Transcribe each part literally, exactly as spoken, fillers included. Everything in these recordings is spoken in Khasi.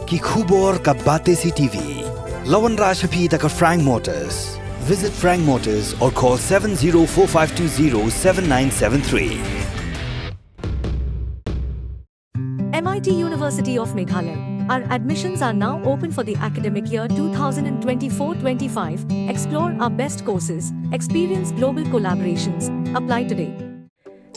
Ki khubor ka Batesi T V. La wanrah sha phi da ka Frank Motors. Visit Frank Motors or call seven zero four five two zero seven nine seven three. M I T University of Meghalaya. Our admissions are now open for the academic year two thousand twenty-four twenty-five. Explore our best courses, experience global collaborations. Apply today.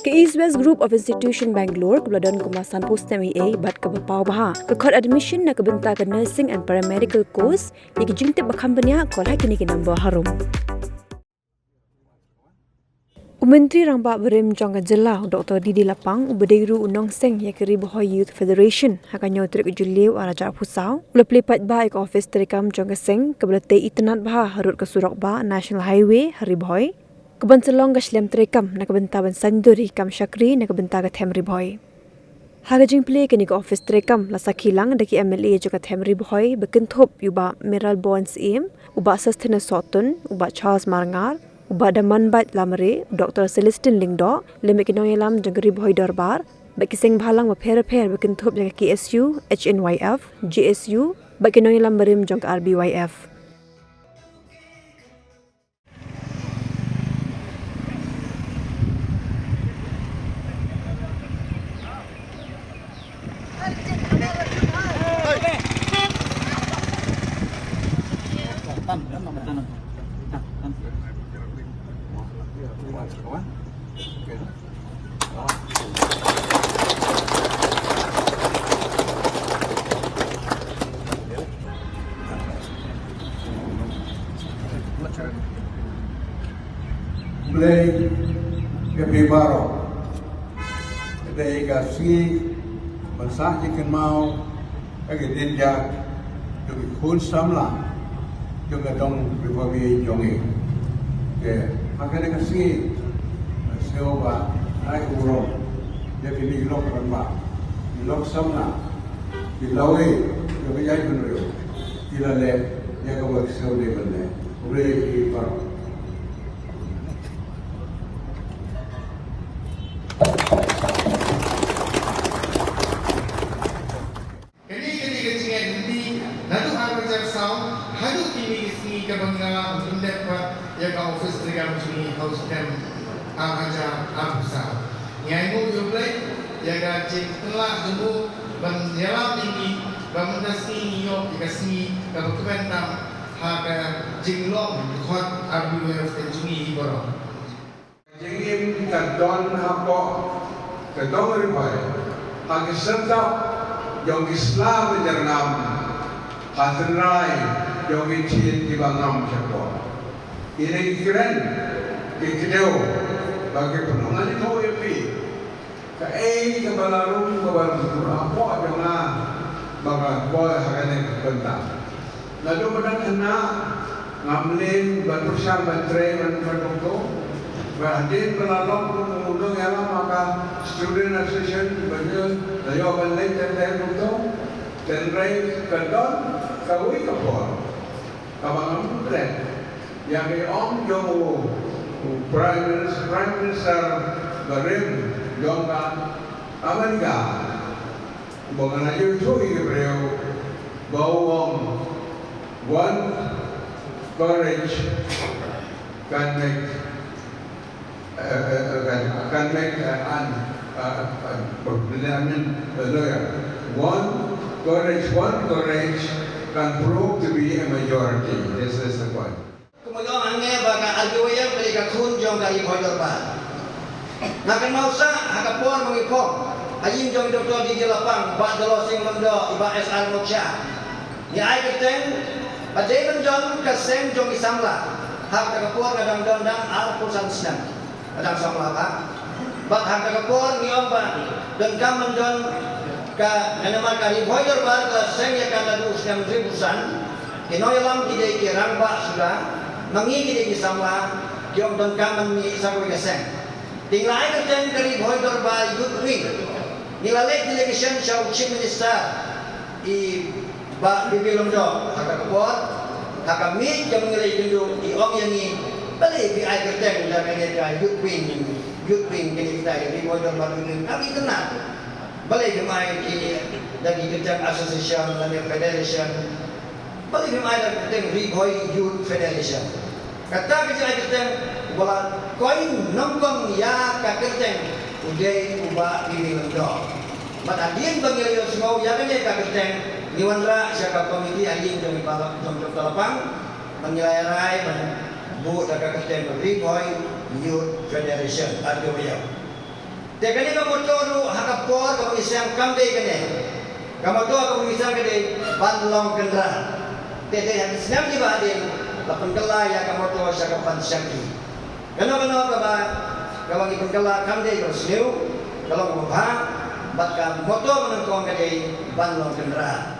Ka East West Group of Institution Bangalore kaba la don kumba sanphew snem eiei bad kaba paw bha ka khot admission na ka bynta ka nursing and paramedical course. Ïa ki jingtip ba kham bniah, call ha kine ki number harum. U Myntri Rangbah barim jong ka jylla, u Doctor D D Lapang, uba dei ruh u nongseng ïa ka Ri Bhoi Youth Federation, ha ka hynñiew tarik u Jylliew arhajar arphew saw, u la plie paidbah ïa ka office treikam jong ka seng kaba la tei itynnad bha harud ka surok bah National Highway ha Ri Bhoi, kaban sa long ka shlem treikam na ka bynta ban saiñdur ïa ki kam shakri na ka bynta ka them Ri Bhoi. Ha ka jingplie ïa kane ka office treikam la sakhi lang da ki M L A jong ka them Ri Bhoi ba kynthup ïa u Bah Mayralborn Syiem, u Bah Sosthenes Sohtun, u Bah Charles Marngar, u Bah Damanbait Lamare, u Doctor Celestine Lyngdoh, lem bad ki nongïalam jong ka Ri Bhoi Dorbar bad ki seng bhalang bapher bapher ba kynthup ïa ka K S U, H N Y F, J S U bad ki nongïalam barim jong ka R B Y F. Khublei ïa phi baroh. Ka dei ka sngi ban sah jingkynmaw ha ki diengphna jong ki khun samla jong ka dong Ri Bhoi jong ngi. Te ha kane ka sngi, sngewbha ai u burom ïa kine ki lok rangbah, ki lok samla, ki lawei jong ka jaitbynriew, ki la leh ïa kaba ki sngewdei ban leh. Khublei ïa phi baroh. Kane, kane ka jingïaid lynti naduh arhajar saw haduh kine ki sngi kaba ngi la pyndep pat ïa ka office treikam jong ngi ha u snem arhajar arphew saw. Ngi ainguh ïa U Blei ïa ka jingpynlah jong u ban ïalam ïa ngi ba mynta sngi ngi ïoh ïa ka sngi kaba kmen tam ha ka jinglong dkhot R B Y F ka jong ngi hi baroh. Jingim ka don hapoh ka dong Ri Bhoi ha ki syrtap jong ki sla ba jyrngam, ha tynrai jong ki ktien kiba ngam shapoh. Kine ki kren ki kdew ba ki pynlong. Ngan ïathuh ïa phi kaei kaba la rung kaba la rung hapoh jong nga ba nga poi ha kane ka bynta. Naduh ba dang khynnah ngam leh ban pyrshang ban trei ban pynbeit kumto. Ba hadien ba la long kum u nongïalam ha ka Student Association ba ngi la ïoh ban leit tender kumto. Tynrai ka don kawei ka por kaba ngam treh ïa ka ong jong u, u Prime Minister, Prime Minister barim jong ka America. Ba ngan ïathuh ïa ki briew ba u ong, one courage can make, uh, uh, can, can make, uh, an, uh, uh, I mean, a lawyer. One courage, one courage can prove to be a majority. This is the point. Kumba ong hangne ba ka R B Y F ka dei ka khun jong ka Ri Bhoi Dorbar. Nga kynmaw sah ha ka por ba ngi phong ha ïing jong i Doctor D D Lapang, Bah Dalrymple Sing Lyngdoh, i Bah S R Nokshiah. Ngi ai kyrteng ba dei ban don ka seng jong ki samla. Ha kata ka por nga dang don tang arphew san snem. Ka dang samla bha. Bad ha kata ka por ngi ong ba donkam ban don ka, namar ka Ri Bhoi Dorbar ka la seng ïa ka naduh u snem hynriewphew san. Ki nongïalam ki dei ki rangbah suda, ma ngi ki dei ki samla, ki ong donkam ban mih sa kawei ka seng. Te ngi la ai kyrteng ka Ri Bhoi Dorbar Youth Wing. Ngi la leit delegation sha u Chief Minister, i Bah B B Lyngdoh, ha kata ka por, ha ka miet kaba ngi la ïakynduh, i ong ïa ngi, balei phi ai kyrteng ïa kane ka Youth Wing, Youth Wing kane kita, ka Ri Bhoi Dorbar Youth Wing, ngam itynnad. Balei phim ai ïa ngi da ki kyrteng association lane federation. Balei phim ai da ka kyrteng Ri Bhoi Youth Federation? Kata ka jingai kyrteng uba la coin nyngkong ïa ka kyrteng u dei u Bah P D Lyngdoh. Bad hadien ba ngi la ïohsngew ïa kane ka kyrteng, ngi wanrah sha ka komiti ha ïing jong i Bah, jong Doctor Lapang, ba ngi la ïa rai ban buh da ka kyrteng Ri Bhoi Youth Federation, R K Y F. Te kane ka motto ruh ha ka por kaba ngi seng kam dei kane. Ka motto kaba ngi seng ka dei ban long kynrad. Te dei ha ki snem kiba hadien la pynkylla ïa ka motto sha ka ban shakri. Kano kano kaba, kaba ngi pynkylla kam dei kaba sniew, ka long kaba bha, bad ka motto ba nyngkong ka dei ban long kynrad.